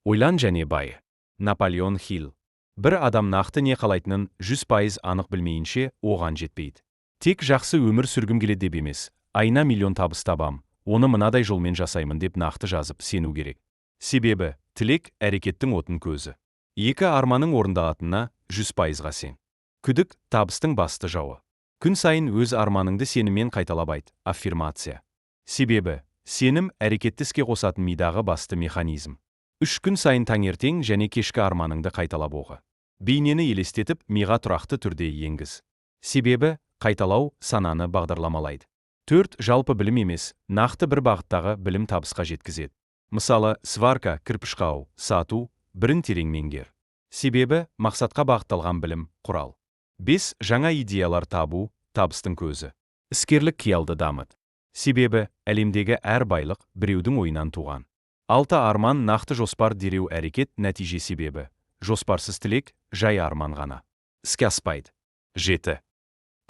Ойлан және байы. Наполеон Хилл. Бір адам нақты не қалайтынын 100% анық білмейінше, оған жетпейді. Тек жақсы өмір сүргім келеді деп емес, айына миллион табыс табам, оны мынадай жолмен жасаймын деп нақты жазып сену керек. Себебі тілек – әрекеттің отын көзі. Екі, арманың орындалатынына 100%-ға сен. Күдік – табыстың басты жауы. Күн сайын өз арманыңды сеніммен қайталап айт, аффирмация. Себебі сенім – әрекетті іске қосатын мидағы басты механизм. 3 күн сайын таңертең және кешкі арманыңды қайталап оқы. Бейнені елестетіп, миға тұрақты түрде енгіз. Себебі қайталау сананы бағдарламалайды. Төрт, жалпы білім емес, нақты бір бағыттағы білім табысқа жеткізеді. Мысалы, сварка, кірпіш қалау, сату, бірін терең меңгер. Себебі мақсатқа бағытталған білім – құрал. Бес, жаңа идеялар табу – табыстың көзі. Іскерлік қиялды дамыт. Себебі әлемдегі әр байлық біреудің ойынан туған. Алты, арман, нақты жоспар, дереу әрекет, нәтиже. Себебі жоспарсыз тілек жай арман ғана, іске аспайды. Жеті,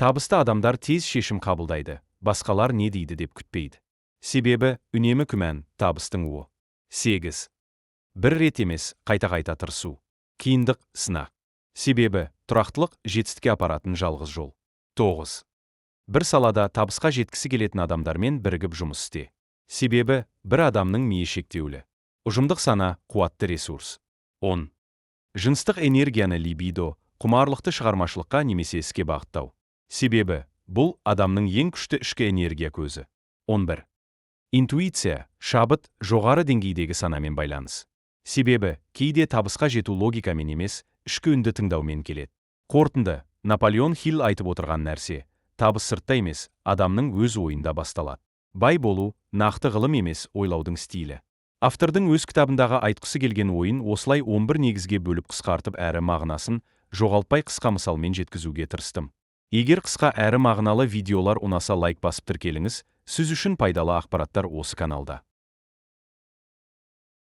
табысты адамдар тез шешім қабылдайды, басқалар не дейді деп күтпейді. Себебі үнемі күмән – табыстың уы. Сегіз, бір рет емес, қайта-қайта тырысу. Қиындық – сынақ. Себебі тұрақтылық – жетістікке апаратын жалғыз жол. Тоғыз, бір салада табысқа жеткісі келетін адамдармен бірігіп жұмыс істе. Себебі бір адамның миы шектеулі. Ұжымдық сана – қуатты ресурс. 10, жыныстық энергияны, либидо, құмарлықты шығармашылыққа немесе іске бағыттау. Себебі бұл адамның ең күшті ішкі энергия көзі. 11, интуиция, шабыт, жоғары деңгейдегі санамен байланыс. Себебі кейде табысқа жету логикамен емес, ішкі үнді тыңдаумен келеді. Қорытынды: Наполеон Хилл айтып отырған нәрсе – табыс сыртта емес, адамның өз ойында басталады. Бай болу – нақты ғылым емес, ойлаудың стилі. Автордың өз кітабындағы айтқысы келген ойын осылай 11 негізге бөліп, қысқартып әрі мағынасын жоғалтпай қысқа мысалмен жеткізуге тырыстым. Егер қысқа әрі мағыналы видеолар ұнаса, лайк басып, тіркеліңіз. Сіз үшін пайдалы ақпараттар осы каналда.